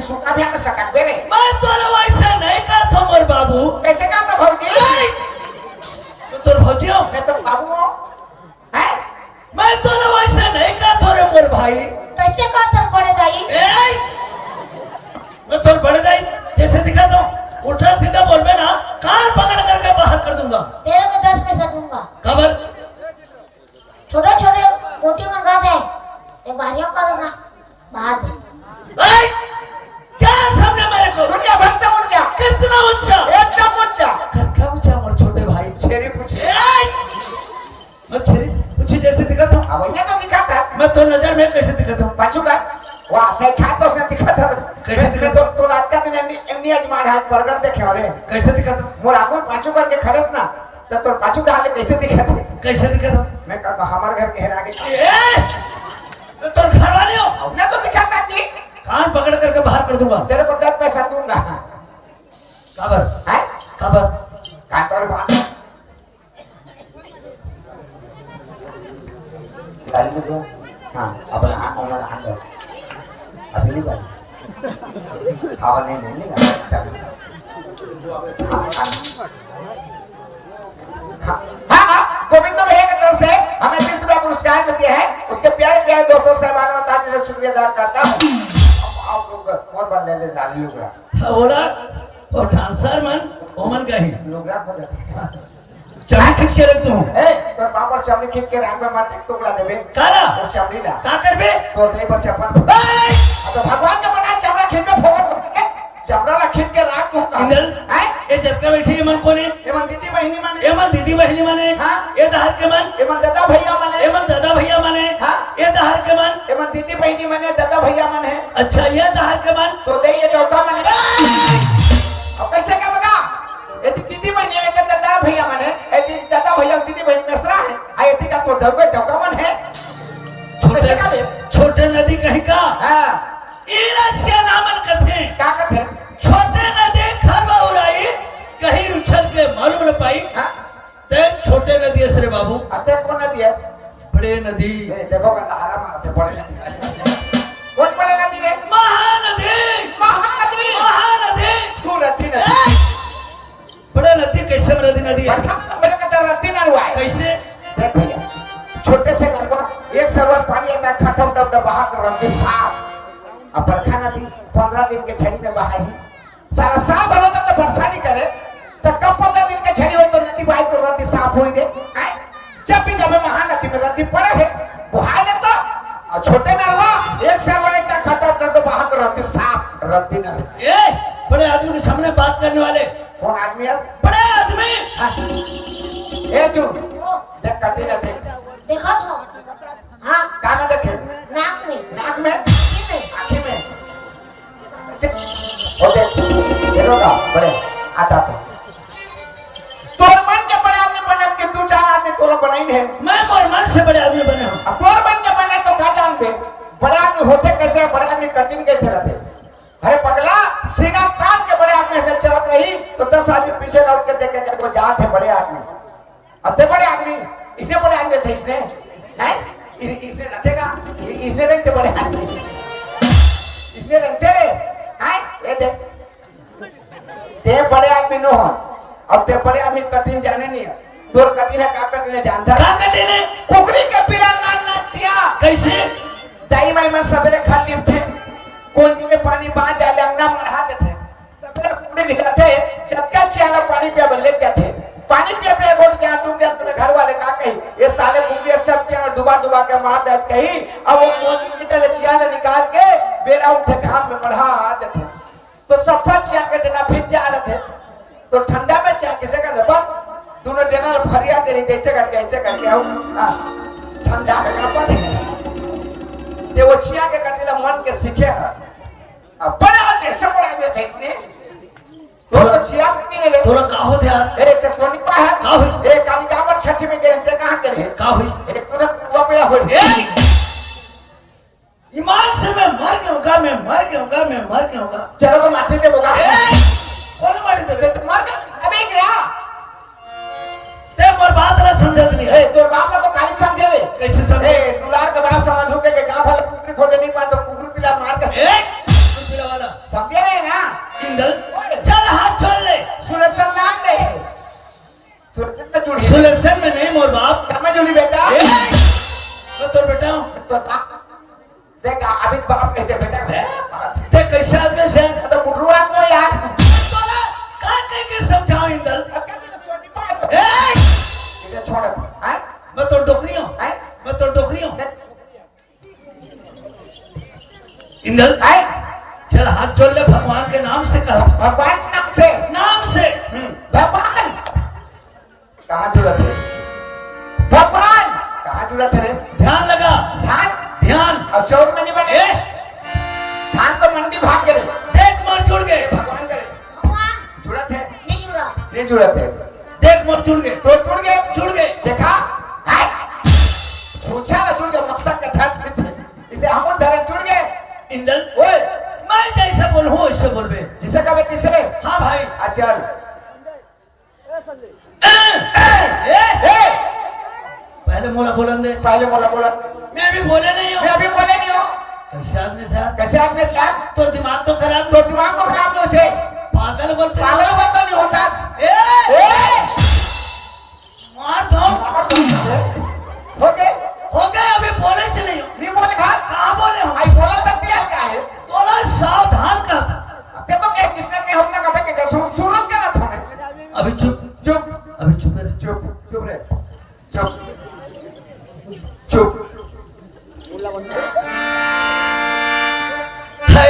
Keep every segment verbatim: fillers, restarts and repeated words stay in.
सुखा भी हमें सटक बे रे। मैं तोला वैसे नहीं कहत हूँ मोर बाबू। कैसे कहत हस भौजी? ए! मैं तोर भौजी हूँ। मैं तोर बाबू हूँ। हैं? मैं तोला वैसे नहीं कहत हूँ रे मोर भाई। कैसे कहत हस बड़े दाई? ए! मैं तोर बड़े दाई जैसे दिखत हूँ। उल्टा सीधा बोलबे ना, कान पकड़ करके बाहर कर दूंगा। तेरे को दस पैसा दूंगा। काबर? छोटे छोटे गोटी मन का दे, ये बाहरियों का दे ना, बाहर दे। ए! क्या समझा मेरे को? दुनिया भर से ऊंचा। कितना ऊंचा? एकदम ऊंचा। कितना ऊंचा मोर छोटे भाई? छेरी पूछी। ए! मैं छेरी पूछी जैसे दिखत हूँ। अब ये तो दिखत हस। मैं तोर नजर में कैसे दिखत हूँ? पाछू कर। वाह, सही खा तो उसने दिखत हस। कैसे दिखत हूँ? तो, तो रात का दिन एमनी, एमनी अजमा रहा है, बर्गर देखे हो रे। कैसे दिखत हूँ? मोर आगू पाछू करके खड़े हस ना, तो तोर पाछू डाले कैसे दिखत हस? कैसे दिखत हूँ? मैं कहता हमारे घर के हेरा के। ए! मैं तोर घर वाले हूँ। अब ना तो दिखत हस जी। कान पकड़ करके बाहर कर दूंगा। तेरे को दस पैसा दूंगा। काबर? हैं? काबर? कान पकड़ बाहर। डाल दे तो। हाँ, अब हाँ, अब हाँ, हाँ। अभी नहीं डाल। हाँ, नहीं, नहीं, नहीं, अभी डाल। हाँ, हाँ। हाँ, हाँ, हाँ, गोविंदो भैया की तरफ से हमें बीस रुपया पुरस्कार मिलते हैं। उसके प्यारे प्यारे दोस्तों, साहबान और ताज से शुक्रिया अदा करता हूँ। आप लोग और बार ले ले, लाली लुगड़ा। हाँ, बोला, वो डांसर मन, ओमन कहीं। लुगड़ा खो जाते हैं। चमड़ी खींच के रख दूं। ए, तोर बाप और चमड़ी खींच के राख में मत एक टुकड़ा देबे। काला? वो चमड़ी ला। का करबे? तोर दही पर चप्पल। ए! अब तो भगवान के बना चमड़ा खींच में फोकट होके, चमड़ा ला खींच के राख दूं का? इंदल, हैं? ये जतका बैठी है, मन कोने? ये मन दीदी बहिनी माने। ये मन दीदी बहिनी माने। हाँ। ये दहर के मन? ये मन दादा भैया माने। ये मन दादा भैया माने। हाँ। ये दहर के मन? ये मन दीदी बहिनी माने, दादा भैया माने। अच्छा, ये दहर के मन? तो दे ये डौका माने। ए! अब कैसे का बता? एती दीदी बहिनी हे, एती दादा भैया मन हे, एती दादा भैया दीदी बहिनी मेसरा हे, आ एती का तो दरुए डौका मन हे। छोटे, कैसे का बे? छोटे नदी कहीं का? हाँ। एला सियाना मन कथे। का कथे? छोटे नदी खरबा उराई, कहीं उछल के मालूम न पाई। हाँ। ते छोटे नदी हस रे बाबू। अते कौन नदी हे? बड़े नदी। ए, देखो का हारा मारा थे बड़े नदी। कौन बड़े नदी रे? महानदी। महानदी। महानदी। तू नदी नदी। ए! बड़े नदी कैसे रद्दी नदी हे? बड़का बड़े का तो रद्दी ना हुआ है। कैसे? देख भैया, छोटे से नलवा, एक सरवर पानी आता है, खटम डब डब बहा के रद्दी साफ। अब बड़का नदी पंद्रह दिन के झड़ी में बहाही। सारा साल भर होता तो बरसा नहीं करे, तो कब पंद्रह दिन के झड़ी होई तो नदी बहाई तो रद्दी साफ होई रे। आय? जब भी जब महानदी में रद्दी पड़े है, बहाई लेता। और छोटे नलवा, एक सरवर इतना खटम डब डब बहा के रद्दी साफ, रद्दी नलवा। ए, बड़े आदमी के सामने बात करने वाले। कौन आदमी हे? बड़े आदमी। हाँ। ए तू, देख कटी ना देख। देखो तो। हाँ। का में देखे? नाक में। नाक में? आँखी में। आँखी में। ठीक। हो देख, ये लो का, बड़े, आता तो। तोर मन के बड़े आदमी बनत के दू चार आदमी तोला बनाई नहीं। मैं मोर मन से बड़े आदमी बने हूँ। अब तोर मन के बने तो का जान दे, बड़े आदमी होते कैसे, बड़े आदमी कठिन कैसे रहते? अरे पगला, सीना तान के बड़े आदमी से चलत रही, तो दस आदमी पीछे लौट के देखे, "वो जात हे बड़े आदमी।" अते बड़े आदमी, इतने बड़े आदमी थे इसने, हैं? इ-, इसने रहते का? इ-, इसने रहते बड़े आदमी। इसने रहते रे, हैं? ये देख। ते बड़े आदमी नो हो, अब ते बड़े आदमी कठिन जाने नहीं है। तोर कठिन हे, का कठिन हे जानता? का कठिन हे? कुकरी के पीला नान नान चिया। कैसे? दाई माई मन सबेरे घर लिपथे, कोंजी में पानी बांच जाए, अंगना मढ़ा देथे। सबेरे कुकरी निकलथे, जतका चिया ला पानी पिया बर लेके जाथे। पानी पिया पिया गोठ के हाथ टूट जाथे, तो घर वाले का कही, "ये साले कुकरी सब चिया ला डुबा डुबा के मार दे," कही। अब वो कोंजी में ले चिया ला निकाल के बेरा उठे घाम में मढ़ा देथे। तो सफा चिया के डेना भींज जा रहे थे, तो ठंडा में चिया किसे कहते? बस दोनों डेना फरिया दे रही, जैसे करके, ऐसे करके आओ। हाँ, ठंडा में कांपत हे। ते वो चिया के कटेला मन के सीखे हे। अब बड़ा आदमी से बड़ा आदमी चाहिए इसने। तो तो चिया पीने ले। तोला का होत हे यार? ए, ते सोनी पा हे? का होइस? ए, काली काबर छठी में गेले, ते कहाँ गेले? का होइस? ए, पूरा कुआ पे हो। ए! ईमान से मैं मर गया हूँ, मैं मर गया हूँ, मैं मर गया हूँ। चलो तो माटी दे बोला। ए! कौन माटी दे? ते मर गया, अबे गिरा। ते मोर बात ला समझत नहीं हे। ए, तोर बाप ला तो काली समझे रे। कैसे समझे? ए, दुलार के बाप समझ होके के गाँव वाले कुकरी खोजे नहीं पाए तो कुकरी पिला मार के ए! कुकरी पिला वाला। देख, अभी बाप कैसे बेटा है? ते कैसे आदमी से? तो बुढ़रू आदमी हो यार। तोला का कह के समझाओ इंदल? ए! इसे छोड़, हैं? मैं तो डोकरी हूँ। हैं? मैं तो डोकरी हूँ। इंदल, हैं? चल हाथ जोड़ ले, भगवान के नाम से कह। भगवान के नाम से। नाम से। हम्म, भगवान। कहाँ जुड़त हे? भगवान! कहाँ जुड़त हे रे? ध्यान लगा। धान? ध्यान। अउ चाउर में नहीं बने? ए! धान तो मंडी भाग गे रे। देख मोर जुड़ गे। भगवान करे। भगवान जुड़त हे? नहीं जुड़ा। नहीं जुड़त हे। देख मोर जुड़ गे। तोर जुड़ गे? जुड़ गे। देखा? हाय! पूछा ना जुड़ गे, मकसद के धरती से। इसे हम धरे जुड़ गे। इंदल, ओए! मैं जैसे बोलूँ, वैसे बोलबे। जिसे कबे तीसरे। हाँ भाई। आ चल। ए, ए, ए, ए! पहले मोला बोलन दे। पहले मोला बोलन। मैं अभी बोले नहीं हूँ। मैं अभी बोले नहीं हूँ। कैसे आदमी से यार? कैसे आदमी से यार? तोर दिमाग तो खराब। तोर दिमाग तो खराब नहीं से। पागल बोलते पागल हो। बोलता नहीं होता। ए! ए! मार दो। मार दो। हो गए? हो गए, अभी बोले से नहीं हूँ। नहीं बोले था? कहाँ बोले हूँ? आई बोला तब भी यार क्या है? तोला सावधान कर। अब ये तो क्या जिसने नहीं होता कभी के सु-, सूरज का ना था। अभी चुप। चुप। अभी चुप रह। चुप, चुप रह। चुप। चुप। हे।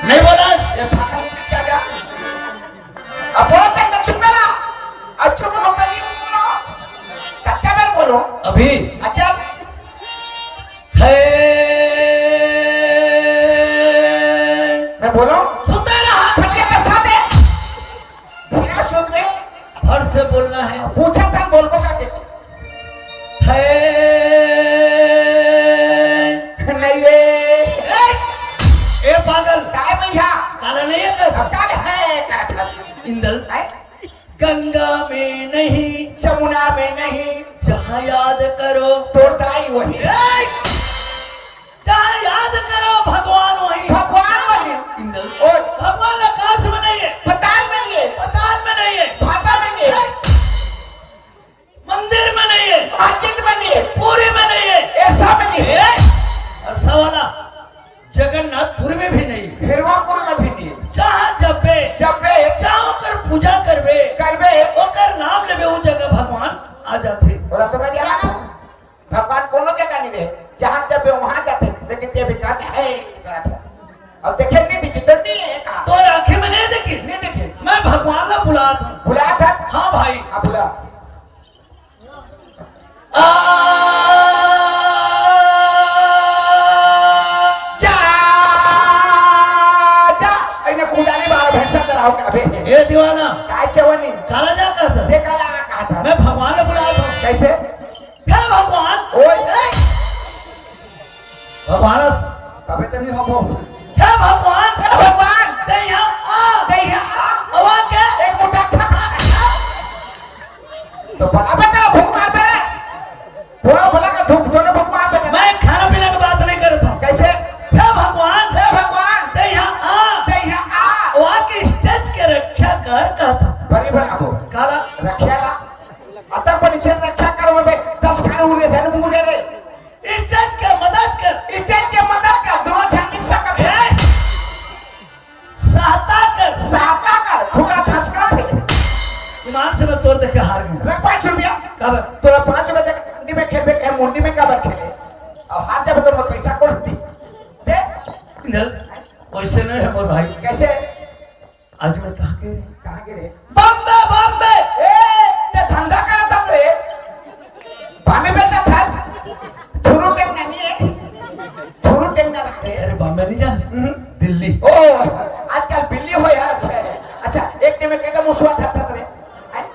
नहीं बोला? ये पागल बच्चा क्या? अब बोलते हैं तो चुप रहा। अच्छा बोलो, पहले बोलो। कितने बार बोलो? अभी। अच्छा। हे। मैं बोलो। सुते रहा। फटिया का साथ है। बिना सुन में। फट से बोलना है। पूछा था, बोल बोला के। हे। नहीं है। ए, ए पागल। काय भैया? काला नहीं है कर। अब काल है, क्या था? इंदल। है? गंगा में नहीं, जमुना में नहीं, जहाँ याद करो। तोर दाई वही। ए! जहाँ याद करो भगवान वही। भगवान वही। इंदल। ओ। भगवान आकाश में नहीं है। पताल में नहीं है। पताल में नहीं है। भाटा में नहीं है। ए! मंदिर में नहीं है। मस्जिद में नहीं है। पूरी में नहीं है। ऐसा में नहीं है। ए! और सवाला। जगन्नाथपुर में भी नहीं। हिरवापुर में भी नहीं। जहाँ जब्बे, जब्बे, जहाँ ओकर पूजा करबे, करबे, ओकर नाम लेबे, वो जगह भगवान आ जाथे। बोला तो मैं जाना था। भगवान कोनो जगह नहीं रहे, जहाँ जब्बे वहाँ जाथे, लेकिन ते भी कहते हैं, करत है। अब देखे नहीं दिखी तो नहीं है कहा। तो आँखें में नहीं देखी? नहीं देखी। मैं भगवान ला बुलात हूँ। बुलात है? हाँ भाई। हाँ, बुला। आ, जा, जा, इन्हें कुदारी वाला भैंसा कराओ का बे? ए दीवाना। काय चवनी? काला जा कहता। ते काला आ कहता। मैं भगवान ने बुलाया था। कैसे? हे भगवान। ओए। ए! भगवानस। तबे तो नहीं होबो। हे भगवान। हे भगवान। ते यहाँ आ। ते यहाँ आ। अवा के। एक मुट्ठा खा। तो बराबर तेला फूंक मार दे रे। पूरा भला का धूप, तूने फूंक मार दे। मैं खाना पीना की बात नहीं करता हूँ। कैसे? हे भगवान। हे भगवान। ते यहाँ आ। ते यहाँ आ। अवा के stage के रक्षा कर कहता। बड़ी बनाबो। काला। रक्षा ला। अतक पर इज्जत रक्षा करो बे, दस खाने उड़े थे, मुझे रे। इज्जत के मदद कर। इज्जत के मदद कर, दोनों झन मिल सकत हे। सहायता कर। सहायता कर, खुला धसका थे। ईमान से मैं तोर देखे हार गई। रख पाँच रुपया। काबर? तोरा पाँच रुपया देके डंडी में खेलबे, कहे मुंडी में काबर खेले? और हार जाबे तो मोर पैसा कौन दी? दे। नहीं, वैसे नहीं है मोर भाई। कैसे? आज मैं कहाँ गे रे? कहाँ गे रे? बॉम्बे, बॉम्बे। ए, ते धंधा करत हस रे? बॉम्बे बेचत हस? छुरू टेंगना नहीं है? छुरू टेंगना रखे। अरे बॉम्बे नहीं जान? हम्म। दिल्ली। ओ, आजकल बिल्ली होय हस। अच्छा, एक दिन में केटा मुसवा धरत हस रे? हैं?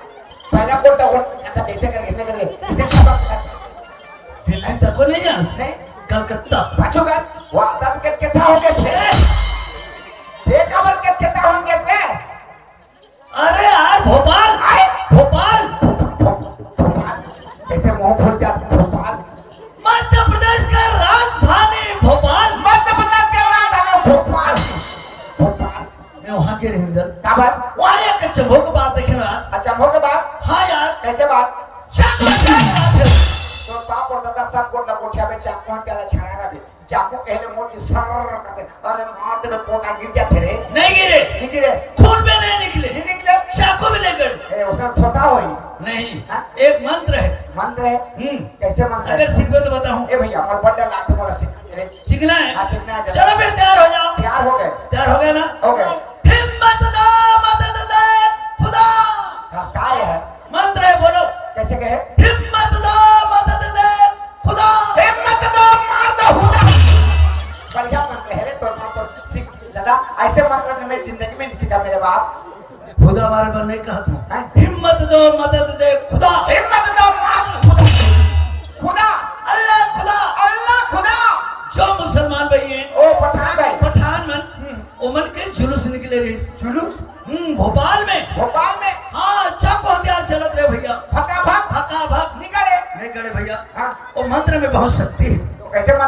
पहला कोटा वोट कथा कैसे करके, इसने करके, इसने सबक दिल्ली तक को नहीं जान? नहीं। कलकत्ता। पाछू कर, वाह, तब के, केथा हो गए थे। ते काबर केत केता होन के ते? अरे यार, भोपाल, अरे! भोपाल। भोपाल। कैसे मुंह फूल जात भोपाल? मध्य प्रदेश का राजधानी भोपाल। मध्य प्रदेश का राजधानी भोपाल। भोपाल। मैं वहाँ के हो गे बात? हाँ यार। कैसे बात? चाकू हथियार। तोर बाप अउ दादा सब गोठ ला गोठिया में चाकू हथियार ला छड़ा रहे। चाकू कहले मोटी सर करके, अरे मार तेरे पोटा गिर जाथे रे। नहीं गिरे। नहीं गिरे। खून भी नहीं निकले। नहीं निकले। चाकू भी नहीं गड़े। ए, उसमें थोथा होई। नहीं। हाँ? एक मंत्र है। मंत्र है? हम्म। कैसे मंत्र है? अगर सीखो तो बताऊं। ए भैया, मोर बड्डा लात मोला सीख रे। सीखना है। हाँ, सीखना है। चलो फिर तैयार हो जाओ। तैयार हो गए। तैयार हो गया ना? हो गए। हिम्मत दो, मदद दे खुदा। हाँ, का है? मंत्र है, बोलो। कैसे कहे? हिम्मत दो, मदद दे खुदा। हिम्मत दो, मार दो हुदा। बढ़िया मंत्र है रे, तोर बाप तो सीख। दादा, ऐसे मंत्र तो मैं जिंदगी में नहीं सीखा मेरे बाप। खुदा मारे बर नहीं कहत हूँ। हैं? हिम्मत दो, मदद दे खुदा। हिम्मत दो, मार दो हुदा। खुदा, अल्लाह खुदा। अल्लाह खुदा। जो मुसलमान भाई हैं, ओ पठान भाई। पठान मन, ओमन के जुलूस निकले रहिस। जुलूस? हम्म, भोपाल में। भोपाल में। हाँ, चाकू हथियार चलत रहे भैया। भका भक। भका भक। निकले। नहीं गड़े भैया। हाँ। वो मंत्र में बहुत शक्ति है। तो कैसे मंत्र?